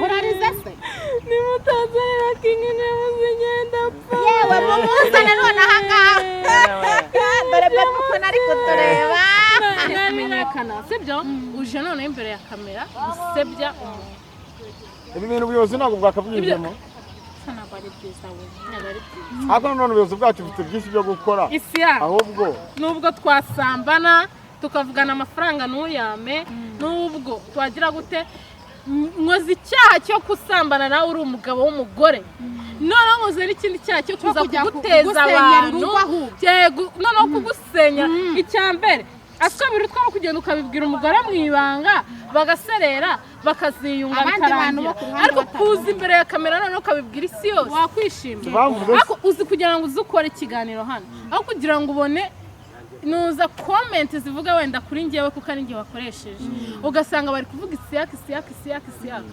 Urarize se? Nimutazanira King James, ngenda pfa. Yewe, mumuzane none ahangaha. Dore bebe ukuntu ari kutureba. Namenyekana, sibyo? Uje noneho imbere ya kamera gusebya umuntu. Ibi bintu ubuyobozi ntabwo bwakabyinjiyemo. Ntabwo ari byiza we, ntabwo ari byiza. Ariko nanone ubuyobozi bwacu bufite byinshi byo gukora. Isi yacu. Ahubwo Nubwo twasambana tukavugana amafaranga ntuyame, nubwo twagira gute, nkoze icyaha cyo gusambana nawe uri umugabo w'umugore, noneho nkoze n'ikindi cyaha cyo kuza kujya kuguteza kugusenyera abantu. Urugo ahubwo. Yego, noneho kugusenya. Icya mbere asabira utwara kugenda ukabibwira umugore mu ibanga, bagaserera, bakaziyunga, Abandi bantu bikarangira. bo ku ruhande Ariko batabona. kuza imbere ya kamera noneho ukabibwira isi yose, wakwishima? Bavuze se. Ariko uzi kugira ngo uze ukore ikiganiro hano, aho kugira ngo ubone nuza comment zivuga wenda kuri njyewe kuko ari njye wakoresheje, ugasanga bari kuvuga isiyaka, isiyaka, isiyaka, isiyaka.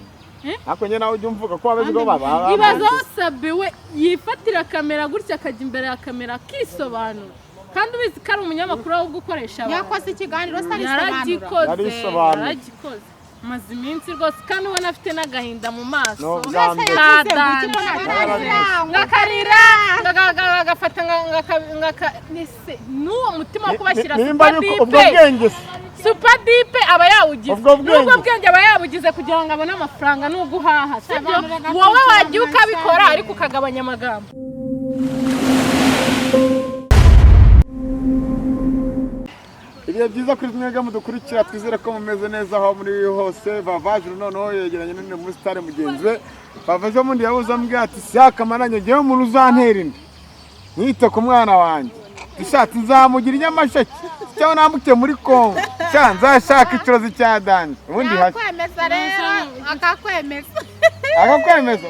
Ariko njye nawe ujya umvuga ko wabeze ko baba Ibaze aho Sabe we yifatira kamera gutya, akajya imbere ya kamera akisobanura, kandi ubizi ko ari umunyamakuru ahubwo ukoresha abantu. Yakoze ikiganiro se arisobanura? Yaragikoze. Yarisobanuye. Yaragikoze, maze iminsi rwose, kandi ubona afite n'agahinda mu maso. No, bwa Mbese mbere. yavuze ngo iki ko Yararize. Ngakarira, ngagafata n'uwo mutima wo kubashyira Nimba ariko ubwo supadipe. bwenge se? Supadipe aba yawugize. Ubwo bwenge. N'ubwo bwenge aba yabugize kugira ngo abone amafaranga n'ubwo uhaha, sibyo? Abantu bagakurikirana Wowe wagiye ukabikora cyane. ariko ukagabanya amagambo. Ibihe byiza kuri mwebwe mudukurikira, twizere ko mumeze neza aho muri hose. Vavajuru noneho yegeranye n'undi musitari mugenzi we. Vava ejo bundi yabuze ambwira ati: "Siyakamaranye, ngewe umuntu uzantera inda nite ku mwana wanjye, ishatse nzamugira inyamasheke cyangwa nambuke muri Kongo, sha nzashaka ikirozi cya danje ubundi hashya." Yakwemeza rero, akakwemeza. Akakwemeza,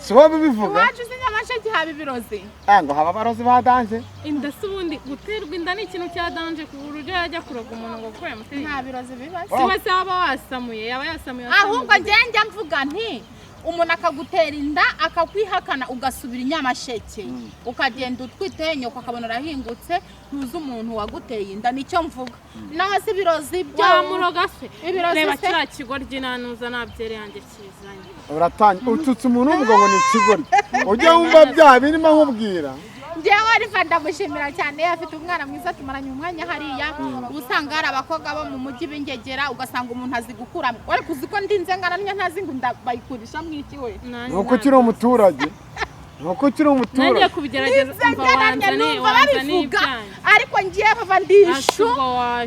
si wowe ubivuga. Iwacu si Nyamasheke haba ibirozi? Ah, ngo haba abarozi ba danger. Inda se ubundi, guterwa inda ni ikintu cya danger ku buryo yajya kuroga umuntu ngo kuko yamuteye? Nta birozi biba se. Si we se waba wasamuye, yaba yasamuye. Ahubwo njye njya mvuga nti umuntu akagutera inda akakwihakana, ugasubira i Nyamasheke, ukagenda utwite, nyoko akabona urahingutse, ntuzi umuntu waguteye inda. Nicyo mvuga. Naho si ibirozi byo. Wamuroga se? Ibirozi Reba se? kiriya kigoryi, nanuza nabyere yanjye kizanye. Uratangira ututse umuntu uvuga ngo ni ikigoryi, ujya wumva bya birimo nkubwira. Njyewe Riva ndamushimira cyane, afite umwana mwiza, tumaranye umwanya hariya. Uba usanga hari abakobwa bo mu mujyi b'ingegera, ugasanga umuntu azi gukura, ariko uzi ko ndinze ngana niyo ntazi ngo bayikurisha mu iki we. Ni uko ukiri umuturage, ni uko ukiri Nangiye umuturage. kubigerageza. Ndinze Umva, ngaramye wanzaniye numva wanzaniye babivuga. ibyanjye. Ariko ngiye bava ndishu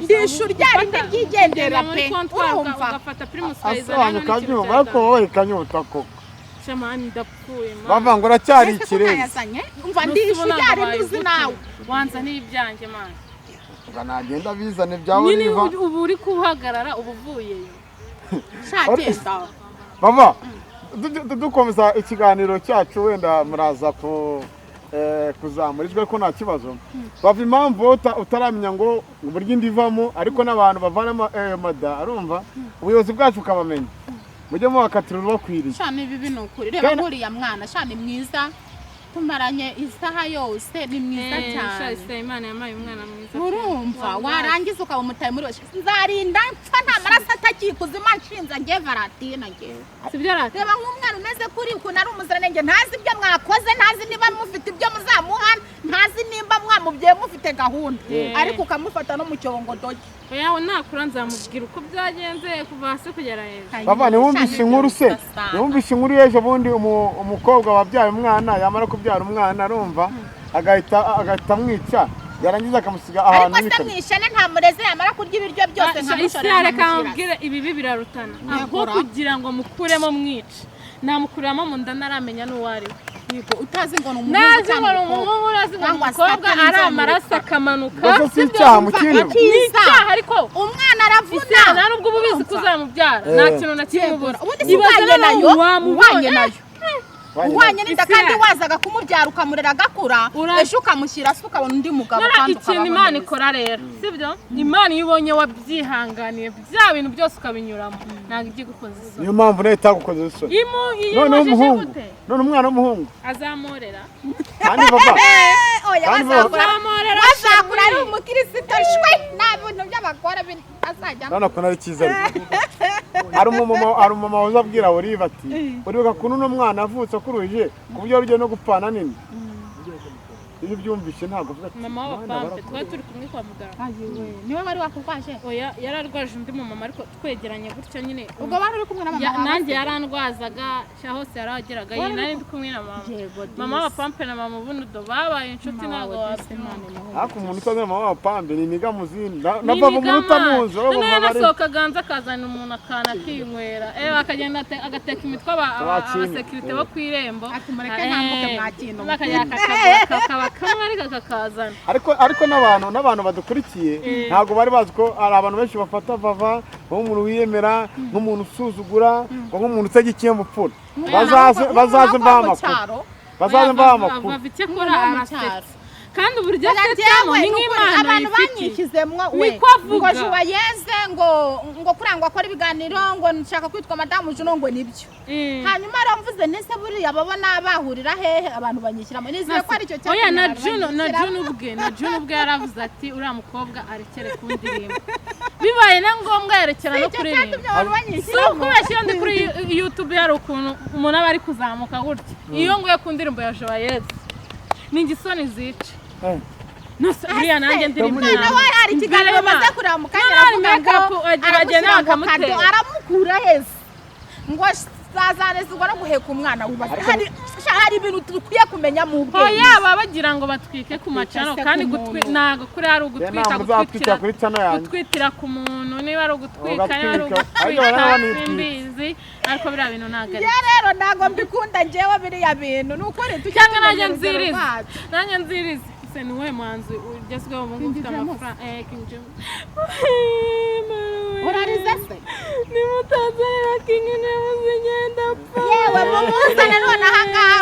ndishu rya rindi ryigendera Ugenda muri pe. kontwari Urumva? ugafata Primus ukayizana Asobanura hano n'ikintu ukabyumva cya ariko danger. wowe ikanyota koko. Shamani, ndapfuye man. Bava ngo uracyari Ese ko ikirezi. ntayazanye? Umva, Nusi ndishu ubu rya ntabwo rindi uzi wayiguze. nawe. Wanzaniye ibyanjye man. Ngo nagenda bizana ibyawe. Nyine Riva. ubu uri kuhagarara, uba uvuyeyo. Shagenda. Bava dukomeza ikiganiro cyacu, wenda muraza ku kuzamura ijwi ariko nta kibazo. Bava impamvu wowe utaramenya ngo uburyo inda ivamo, ariko n'abantu bavanamo ayo mada, arumva ubuyobozi bwacu bukabamenya, mujye mubakatira urubakwiriye. Shana, ibi ni ukuri. Reba nk'uriya mwana, shana, ni mwiza, tumaranye isaha yose, ni mwiza cyane. Sha, Imana yampaye umwana mwiza. Urumva? Wallahi. Warangiza ukaba umutaye muri wese. Nzarinda mpfa nta maraso atakikuzima nshinza ngewe Valentina ngewe. Sibyo rata? Reba nk'umwana umeze kuri ukuntu ari umuziranenge, ntazi ibyo mwakoze, ntazi niba mufite ibyo muzamuha, ntazi nimba mwamubyaye mufite gahunda, ariko ukamufata no mu cyobo ngo doge. Oya, nakura nzamubwira uko byagenze kuva hasi kugera hejuru. Bava ntiwumvise inkuru se? Ntiwumvise inkuru y'ejo bundi, umukobwa wabyaye umwana, yamara kubyara umwana, arumva agahita amwica, yarangiza akamusiga ahantu Ariko se yicaye. Mwishene nta murezi, yamara kurya ibiryo byose Isi nkamushorera reka nkamushyira. mubwire, ibibi birarutana. Aho Yegura. kugira ngo mukuremo mwice, namukuramo mu nda naramenya n'uwo ari we. Yego, utazi ngo ni umuhungu Nazi cyangwa ngo ni umukobwa. umuhungu, nazi ngo ni Cyangwa umukobwa, Satani ari amaraso nzamurika. akamanuka. Ubwo se si icyaha mu kindi? Ni icyaha ariko Umwana aravuna. isi nta nubwo uba ubizi ko uzamubyara, nta kintu na kimwe Yegura. ubuze. Ubundi si Ibaze uhwanye noneho nayo, wamubonye. uhwanye nayo, uhwanye n'inda Isi kandi yacu. wazaga kumubyara ukamurera agakura, ejo ukamushyira se ukabona undi mugabo Nora kandi ikintu ukabaho Imana neza. ikora rero, sibyo? Imana iyo ubonye wabyihanganiye bya bintu byose ukabinyuramo, ntabwo ijya igukoza isoni. Niyo mpamvu nayo itagukoze isoni. Iyo Noneho imujije umuhungu gute? None umwana w'umuhungu Azamurera. Kandi papa Eh, Oya, Kandi wazakura Uzamurera wazakura ari shwi. umukristo shwi, nta bintu by'abagore azajyamo. Urabona ko ari cyiza, ariko hari umumama uza abwira Olive ati: "Uribuka ukuntu uno mwana avutse akuruhije ku buryo wari ugiye no gupfana nini?" Iyo ubyumvise ntabwo uvuga ati Mama "Mwana, w'abapampe barakuruhije." twari turi kumwe kwa muganga. Ayiwe, niwe wari wakurwaje? Oya, yararwaje undi mumama, ariko twegeranye gutya nyine. Ubwo wari uri kumwe na mama wawe? Nanjye yarandwazaga sha, hose yarahageraga. Wari Iyi uri nari ndi kumwe na mama. Yego, disi. Mama w'abapampe na mama ubunudo babaye inshuti, Mama ntabwo wawe disi, wapima. Imana imuhe Ariko umuntu utazi mama w'abapampe ni niga mu zindi Ni na papa umuntu nigama. utamuzi Noneho baba bari yanasohokaga hanze akazana umuntu akana akinywera, akagenda agateka imitwe Abakinyi. abasekirite bo ku irembo. Ati, "Mureke ntambuke mwa kintu mwe." Bakajya kakagura kakaba kamwe ariko kakazana. Ariko n'abantu badukurikiye ntabwo bari bazi ko hari abantu benshi bafata Vava nk'umuntu wiyemera, nk'umuntu usuzugura, ngo nk'umuntu utagira ikinyabupfura. Bazaze, bazaze mbaha amakuru, bazaze mbaha amakuru. Vava icyo akora, Umuntu wo mu arasetsa cyaro. kandi uburyo Oya, asetsamo njyewe ni ni ukuri, nk'impano abantu yifitiye. banyishyizemwo we Niko avuga. ngo Juwayeze ngo kurangwa akora ibiganiro, ngo nshaka kwitwa madamu Juno, ngo nibyo. Hanyuma rero mvuze nese buriya babona bahurira hehe? Abantu banyishyiramo, nizeye ko aricyo Oya, cyatumye na abantu Juno, na banyishyiramo. Juno ubwe yaravuze ati: "Uriya mukobwa arekere kundirimba, bibaye na ngombwa yerekera no Icyo kuririmba." cyatumye abantu Si banyishyiramo. ukubeshya, iyo ndi kuri YouTube hari ukuntu umuntu aba ari kuzamuka gutya, iyo nguye ku ndirimbo ya Joyeuse ni ingisoni zica. Nose buriya nanjye ndirimba Noneho hari ikiganiro maze kureba mu kanya, Noneho hari aravuga ngo make-up, agenda aramushyira ngo bakamutera. kado aramukura heza, ngo zazanezerwa no guheka umwana. Wibaza sha, hari ibintu dukwiye kumenya mu bwenge. Oya, baba bagira ngo batwike ku macano se kandi ku gutwi muntu. Ntabwo kuri ari ugutwika. Ntabwo uzatwikira Gutwikira kuri channel yanjye. Gutwitira ku muntu, niba ari ugutwika, niba ari Ugatwika. Ariko ugutwika, barabona. simbizi, ariko biriya bintu ntabwo ari Njye rero ntabwo mbikunda njyewe biriya bintu, ni ukuri tujye Cyangwa tumenya nanjye urugero nzirize. rwacu. Nanjye nzirize se, ni uwuhe muhanzi ugezweho ubu ngubu ufite King James. amafaranga? King James. Urarize se? Nimutanzanira King James ngenda pfa. Yewe, mumuzane none ahangaha,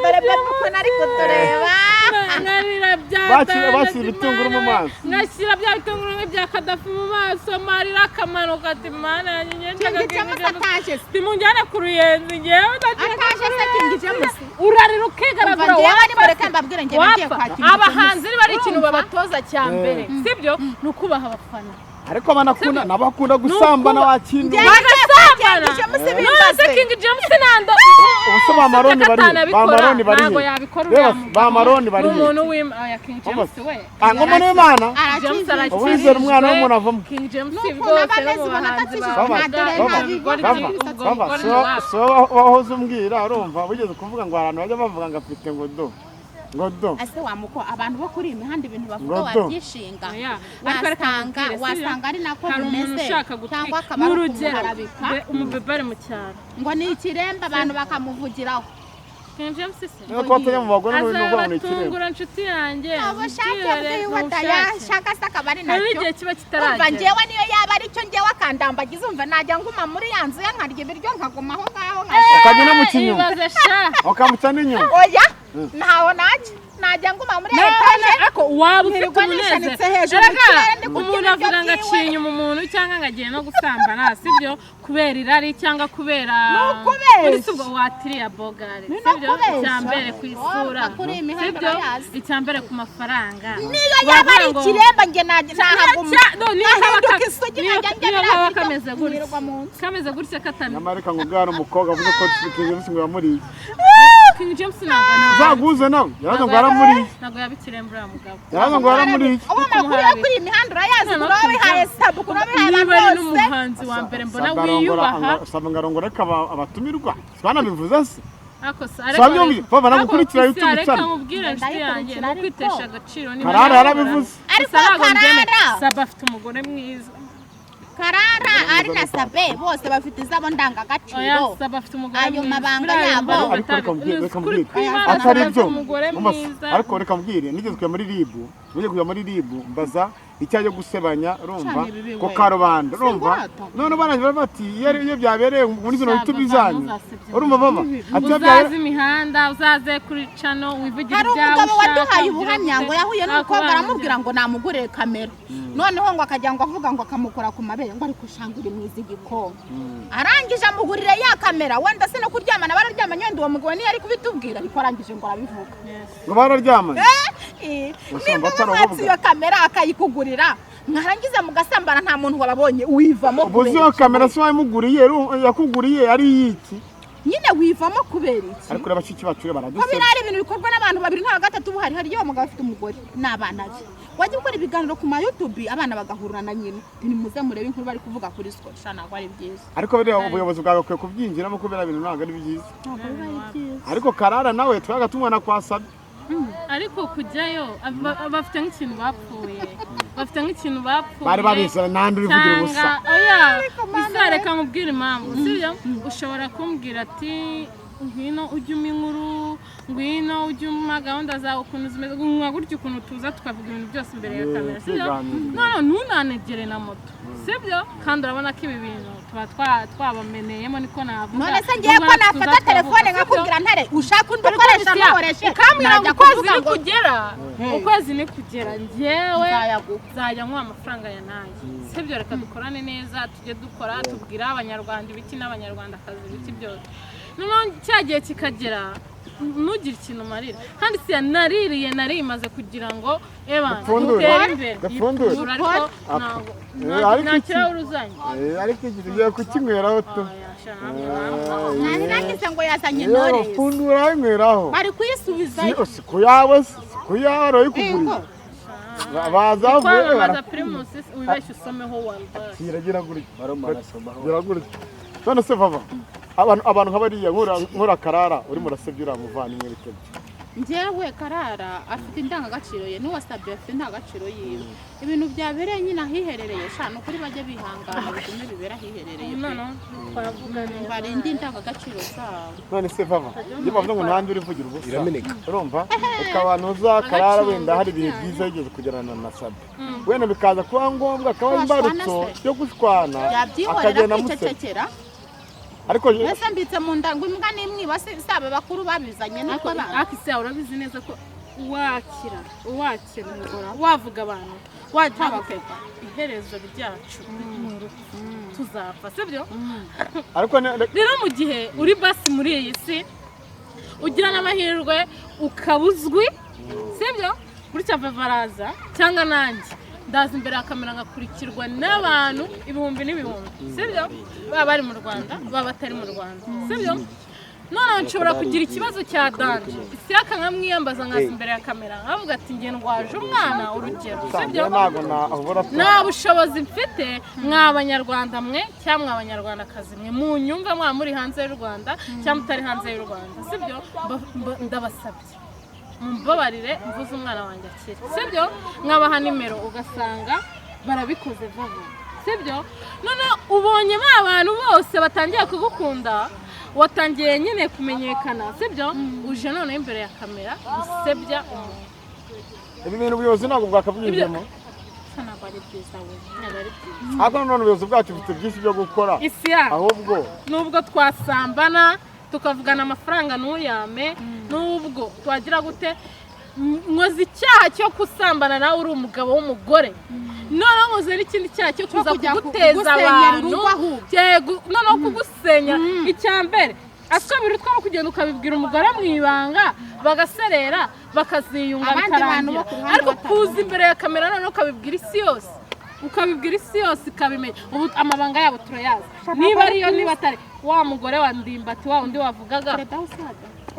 dore bebe ukuntu ari kutureba. Nkarira bya Bashyira ibitunguru mu maso. Ngashyira bya bitunguru nk'ibya Kadafi mu maso, marira akamanuka, ati: "Mana yanjye, ngenda King James ataje se? Timujyane ku Ruyenzi, ngewe ndagera Ataje se King James? Urarira ukigaragura. Umva, njyewe Wapfa nimureke se. mbabwire, njyewe nagiye Wapfa. kwa King James. Abahanzi niba ari ikintu Urumva? babatoza cya mbere, sibyo, ni ukubaha abafana. Ariko banakunda n'abakunda gusambana wakintu. Njyewe nagiye kwa Bagasambana. King James None se bimbaze. King James nando Ubu se ba Maroni bari he? Ba Maroni bari Ntabwo he? yabikora Reba, uriya mugabo. ba Maroni bari Ni he? umuntu w'Imana. Oya, King James we. Ah, ngo umuntu w'Imana. James Arakijijwe. Ubu wizera umwana w'umuntu avamo. King James N'ukuntu rwose aba no mu ameze ubona bahanzi atakijijwe, bavuga nta dore Baba, nta ubwo baba, ubwo baba, bugoryi so wapi. so wahoze umbwira, urumva wigeze kuvuga ngo hari abantu bajya bavuga ngo afite ngo do ngo do. Ese wamuko abantu bo kuri iyi mihanda ibintu bavuga Ngo do. wabyishinga? Oya, ariko reka Wasanga nkubwire, sibyo? wasanga ari nako Hari umuntu bimeze, ushaka gutwika, cyangwa akaba ari n'urugero ukumuharabika umubebe ari mu cyaro. Ngo ni ikiremba, abantu bakamuvugiraho. King James se Niba kuba atajya mu bagore n'ubu n'ubwo ngo ni ikiremba. azabatungura nshuti yanjye. Ubushake Mbyihorere, bwiwe ni ubushake. yashaka se akaba ari Hari nacyo. n'igihe kiba Umva, kitaragera. njyewe niyo yaba aricyo, njyewe akandambagiza, umva, najya nguma muri ya nzu ye, nkarya ibiryo, nkaguma aho ngaho nkashaka. Ukajya unamuca inyuma. Ibaze sha. Ukamuca n'inyuma. Oya, ntaho najya, najya nguma muri ya etaje. Ariko waba ufite Nkirirwa umunezero. nishanitse hejuru mu Erega, kirere ndi kurya umuntu ibiryo avuga ngo byiwe. aciye inyuma umuntu cyangwa ngo agiye no gusambana, sibyo, kubera irari cyangwa kubera Ni ukubeshya. Muri si ubwo watiriya bogare, Ni sibyo? ukubeshya. Icya mbere ku isura, Wowe kuri iyi mihanda sibyo? urayazi. Icya mbere ku mafaranga. Niyo yaba ari Wavuga ngo- ikiremba, njye nahaguma, No, niyo kaba nahinduka isugi, niyo nkajya ndya niyo biriya kaba biryo, kameze gutya, nkirirwa mu nzu. kameze gutya katami. Nyamara reka ngo bwari umukobwa avuze ko King James ngo yamuriye. King James ntabwo Uzaguze nawe yaraza ngo yaramuriye. Ntabwo yabikiremba uriya mugabo. Yaraza ngo yaramuriye. Ubu amakuru yo kuri iyi mihanda urayazi, Noneho kuri King wihaye James- sabu, kuri wihaye niba abantu ari bose. n'umuhanzi wa mbere mbona wiyubaha. Saba ngo arongore abatumirwa banabivuze se. Ariko se Sabyumvise, papa, nagukurikira YouTube reka channel. nkubwire inshuti yanjye, Ndayikurikira ni ukwitesha ariko. agaciro niba Karara yabikora. yarabivuze. Ariko Gusa ntabwo mbyemera. Karara. Saba afite umugore mwiza. Karara ari na Sabe bose bafite izabo Oya, ndangagaciro. Saba afite umugore Ayo mwiza. mabanga Buriya yabo. yumva Ariko reka mbwire, reka Kuri mbwire. kw'Imana, Atari Saba byo. afite umugore Umva, mwiza. ariko reka mbwire, nigeze kujya muri RIB, nigeze kujya muri RIB mbaza icyaha cyo gusebanya, urumva, Cyane bibi ku we. karubanda, urumva. Singwata. None barangije bati iyo byabereye muri zino Shaka, YouTube zanyu, ntuzasebye. urumva baba ati iyo Uzaze byabereye imihanda, uzaze kuri channel wivugire Hari ibyawe umugabo ushaka, waduhaye ugire ubuhamya gute. ngo yahuye n'umukobwa Nakubangira. aramubwira ngo namugurire kamera, noneho ngo akajya ngo avuga ngo akamukora ku mabere, ngo ariko ushanga uri mwiza igikoma. Arangije amugurire ya kamera, wenda se no kuryamana bararyamanye, wenda uwo mugabo niyo ari kubitubwira, ariko arangije ngo arabivuga. Ngo bararyamanye? Eh, Usanga nimba atari mwatse ububwa. iyo kamera akayikugurira, mwarangiza mugasambana nta muntu wababonye, wivamo Ubu kubera iyo iki? kamera se wayimuguriye, yakuguriye ari iyiki? Nyine wivamo kubera iki? Ariko reba bashiki bacu Ko baradusebya. biriya ari ibintu bikorwa n'abantu babiri, nta gatatu buhari. Hari iyo mugabo afite umugore n'abana be, wajya gukora ibiganiro ku ma YouTube, abana bagahurura na nyina, ntimuze murebe inkuru bari kuvuga kuri Scotch. Ntabwo ari byiza. Ariko biriya ubuyobozi bwawe bukwiye kubyinjiramo kubera ibintu ntabwo ari byiza. Ntabwo biba ari byiza. Ariko Karara nawe twaga tumwana kwa Sabi. Ariko kujyayo bafite nk'ikintu bapfuye, bafite nk'ikintu bapfuye. Bari babizana nandi urivugira ubusa. Cyangwa oya. Mana Isa, reka nkubwire impamvu, sibyo? Ushobora kumbwira ati ngwino ujye umpa inkuru, ngwino ujye umpa gahunda zawe ukuntu zimeze, nka gutya ukuntu tuza tukavuga ibintu byose imbere ya kamera, sibyo? Twiganirira. None ntunanegere na moto, sibyo? Kandi urabona ko ibi bintu tuba twabameneyemo, niko navuga. None se ngiye ko Nubwo tuza nafata tukavuga, telefone sibyo? nkakubwira ntare ushaka undi Ariko ukoresha, Alicia, ntukoreshe, ukambwira ngo najya ukwezi kuvuga ngo nikugera, ukwezi nikugera njyewe nzayaguha. Nzajya nkuha amafaranga ya nanjye, sibyo? Reka dukorane neza, tujye dukora tubwire Abanyarwanda ibiki n'Abanyarwandakazi ibiki byose. Noneho cya gihe kikagera ntugire ikintu umarira, kandi si naririye narimaze kugira ngo eba Dupfundure. dutere imbere. Dupfundure. Yipfundura, ariko ntabwo Ariko nta iki- kirahure uzanye. Ariko iki tugiye kukinyweraho tu. Oya, sha, ntabwo. Nari nagize ngo yazanye Yewe, Knowless. pfundura inyweraho. Bari kuyisubizayo. Si ku yawe, si ku yawe urayikuguriye. Baza bavuye. Kwamamaza Primus wibeshye usomeho wallahi. Iragira gutya. Barumva barasomaho. Gira gutya. None se vava abantu nka bariya nkura Karara urimo urasebya uriya muvandimwe bitebye. Njyewe Karara afite indangagaciro ye, n'uwasabye afite indangagaciro yiwe. Ibintu byabereye nyine ahiherereye, sha, ni ukuri bajye bihangana bigume bibera ahiherereye pe. Noneho twavuga neza. Barinde indangagaciro zabo. None se vava iyo bavuga ngo ntandi urivugira ubusa Irameneka. Urumva ukabantu uza Karara wenda hari ibihe byiza yigeze kugirana na Sabe, wenda bikaza kuba ngombwa akaba Washwana imbarutso se. yo gushwana, Yabyihorera akagenda amusebya. akicecekera. Ariko Mbese mbitse mu nda ngo imbwa n'imwiba saba bakuru babizanye nuko abana Ariko isi yawe urabizi neza ko wakira wakira wavuga abantu wagira gute, iherezo ryacu ni urupfu, tuzapfa, sibyo? Ariko Rero mu gihe uri basi muri iyi si ugira n'amahirwe ukaba uzwi, sibyo? Gutya vava araza cyangwa nanjye ndaza imbere ya kamera ngakurikirwa n'abantu ibihumbi n'ibihumbi, sibyo? Baba bari mu Rwanda, baba batari mu Rwanda, sibyo? Noneho nshobora kugira ikibazo cya danger, isiyaka nkamwiyambaza, nkaza imbere ya kamera nkavuga ati njye ndwaje umwana, urugero, sibyo? Ntabwo nahobora. Nta bushobozi mfite, mwa Banyarwanda mwe cyangwa mwa Banyarwandakazi mwe munyumva, mwaba muri hanze y'u Rwanda cyangwa mutari hanze y'u Rwanda, sibyo? Ndabasabye mumbabarire mvuze umwana wanjye akire, sibyo? Nkabaha nimero ugasanga barabikoze vuba, sibyo? Noneho ubonye ba bantu bose batangiye kugukunda, watangiye nyine kumenyekana, sibyo? Uje noneho imbere ya kamera gusebya umuntu. Ibi bintu ubuyobozi ntabwo bwakabyinjiyemo. Ntabwo ari byiza we. Ntabwo ari byiza. Ariko nanone ubuyobozi bwacu bufite byinshi byo gukora. Isi yacu. Ahubwo Nubwo twasambana tukavugana amafaranga ntuyame, nubwo twagira gute, nkoze icyaha cyo gusambana nawe uri umugabo w'umugore, noneho nkoze n'ikindi cyaha cyo kuza kujya kuguteza kugusenyera abantu. urugo ahubwo. Yego, noneho kugusenya icya mbere asabira utwo kugenda ukabibwira umugore mu ibanga, bagaserera, bakaziyunga, Abandi bantu bikarangira. bo ku ruhande Ariko batabona. kuza imbere ya kamera noneho ukabibwira isi yose, ukabibwira isi yose ikabimenya, ubu amabanga yabo turayazi, niba ariyo niba atari wa mugore wa Ndimbati wa undi wavugaga,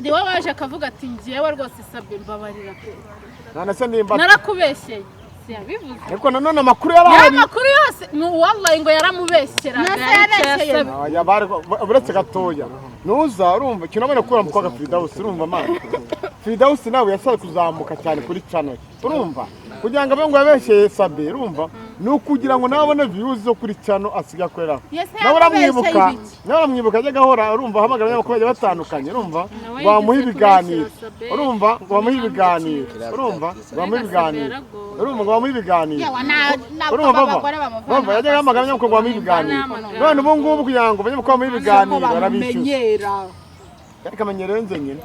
niwe waje akavuga ati njyewe rwose isabwe mbabarira pe. None se nimba Narakubeshyeye, siyabivuze? Ariko nanone amakuru yari Ya ahari. makuru yose ni uwallahi ngo yaramubeshyeraga. Nase yaricaye yabeshyeye. asaba. Aya bari uretse gatoya nuza urumva ikintu abona kuri mukobwa Firidausi, urumva mana Firidausi nawe yasabwe kuzamuka cyane kuri channel, urumva kugira ngo abe ngo yabeshyeye Sabe, urumva ni ukugira ngo nawe abone views zo kuri channel asigaye akoreraho. Yes, Nawe uramwibuka. yamubeshyeye ibiki? Nawe uramwibuka ajyaga ahora urumva ahamagara abanyamakuru bagiye batandukanye, urumva Nawe ngo bamuhe yigeze ibiganiro. kubeshyera Sabe. Urumva ngo bamuhe ibiganiro, urumva ngo bamuhe Mbega Sabe ibiganiro. yaragowe. Urumva ngo bamuhe ibiganiro. Yawa, Urumva bava abagore bamuvana bava yajyaga ahamagara abanyamakuru ngo bamuhe ibiganiro. Bamuvana. None ubu ngubu kugira ngo abanyamakuru bamuhe ibiganiro barabishyuza. Bamumenyera. Ariko amenyero nze nyine.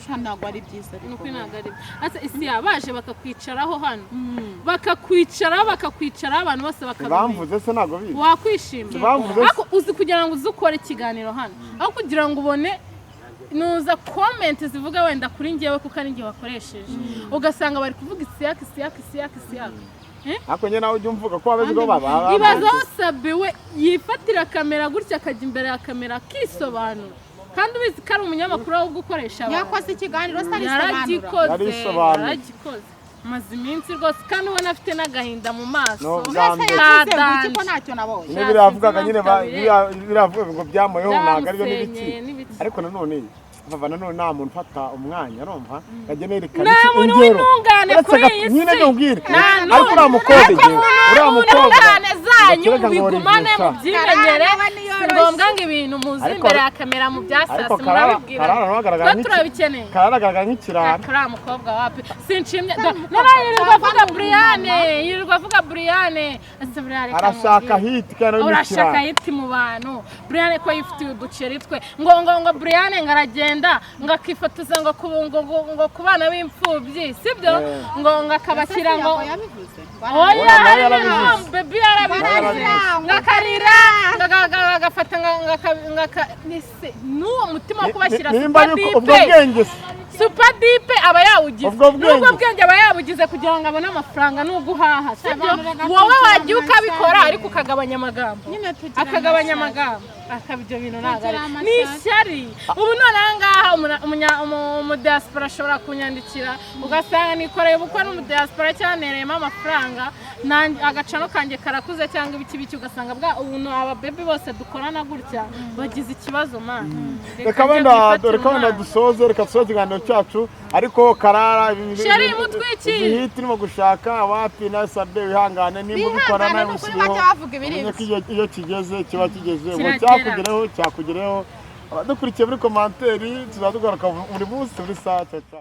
Sha, ntabwo ari byiza ariko. Nuko ntabwo ari byo. Ese isi yabaje bakakwicaraho hano, bakakwicaraho, bakakwicaraho, abantu bose bakabimenya. Bamvuze se ntabwo bizi. Wakwishima? Bamvuze se. Ariko uzi kugira ngo uze ukore ikiganiro hano, aho kugira ngo ubone nuza comment zivuga wenda kuri njyewe kuko ari njye wakoresheje, ugasanga bari kuvuga Isiyaka, Isiyaka, Isiyaka, Isiyaka. Ariko njye nawe ujya umvuga ko wabeze ko baba Ibaze aho Sabe we yifatira kamera gutya, akajya imbere ya kamera akisobanura, kandi ubizi ko ari umunyamakuru wo gukoresha abantu. Yakoze ikiganiro se arisobanura? Yaragikoze. Yarisobanuye. Yaragikoze, maze iminsi rwose, kandi ubona afite n'agahinda mu maso. No, bwa Mbese mbere. yavuze ngo iki ko Kadanje. ntacyo nabonye? Nyine biriya avugaga nyine biriya avuga ngo byamuyeho ntabwo aribyo n'ibiki. Byamusenyeye n'ibiki. Ariko nanone bava nanone nta muntu ufata umwanya urumva yajya nerekana Nta iki muntu ingero. w'intungane Uretse kuri iyi nyine si. ndubwire Nta ariko uriya mukobwa Ariko igihe uriya mukobwa intungane zanyu ngo kereka ngo mubigumane Olivier sha. mubyimenyere. Karara Si niyoroshye. ngombwa ngo ibintu muzi Ariko- imbere ya kamera mu byasasi ariko Karara murabibwira. Karara nawe agaragara Twe turabikeneye. Karara agaragara nk'ikirara. Kariya mukobwa wapi, sinshimye. Noneho yirirwa avuga Buriyane, yirirwa avuga Buriyane. Ese Buriyane Arashaka hit kandi nawe ni urashaka ikirara. hit mu bantu. Buriyane ko yifitiye uduceri twe, ngo Buriyane ngo aragenda ngo akifotoza ngo ku bana b'imfubyi, sibyo? Eh. Ngo akabashyira ngo Yabivuze. Oya. Oya, nawe Hari yarabivuze. baby yarabivuze. Yarabivuze. Ngo akarira ngo agafata ngo n'uwo mutima wo kubashyira Nimba super ariko ubwo dipe. bwenge se Super dipe aba yawugize. Ubwo bwenge. N'ubwo bwenge aba yabugize kugira ngo abone amafaranga n'uguhaha, sibyo? Abantu reka Wowe tugira wagiye ukabikora amashyari. ariko ukagabanya amagambo. Nyine tugira Akagabanya amashyari. amagambo akaba ibyo bintu ntabwo ari Tugira ni amashyari. ishyari. Ubu none aha ngaha umudiaspora ashobora kunyandikira, ugasanga nikoreye ubukwe n'umudiaspora cyanereyemo amafaranga, nanjye agacano kanjye karakuze cyangwa ibiki biki, ugasanga bwa ubu aba baby bose dukorana gutya bagize ikibazo man. Reka wenda, reka wenda dusoze, reka dusoze ikiganiro cyacu. Ariko Karara Chéri, mutwikire. izi hit urimo gushaka wapi na Sabe, wihangane nimba ubikora Bihangane, nawe ni ukuri usibeho. bajya bavuga ibiri. Umenye ko iyo kigeze kiba kigeze ubu. Kiragera. Cyakugereho, cyakugereho. Abadukurikiye muri commentaire, tuzaba tugaruka buri munsi buri saa. Ciao ciao.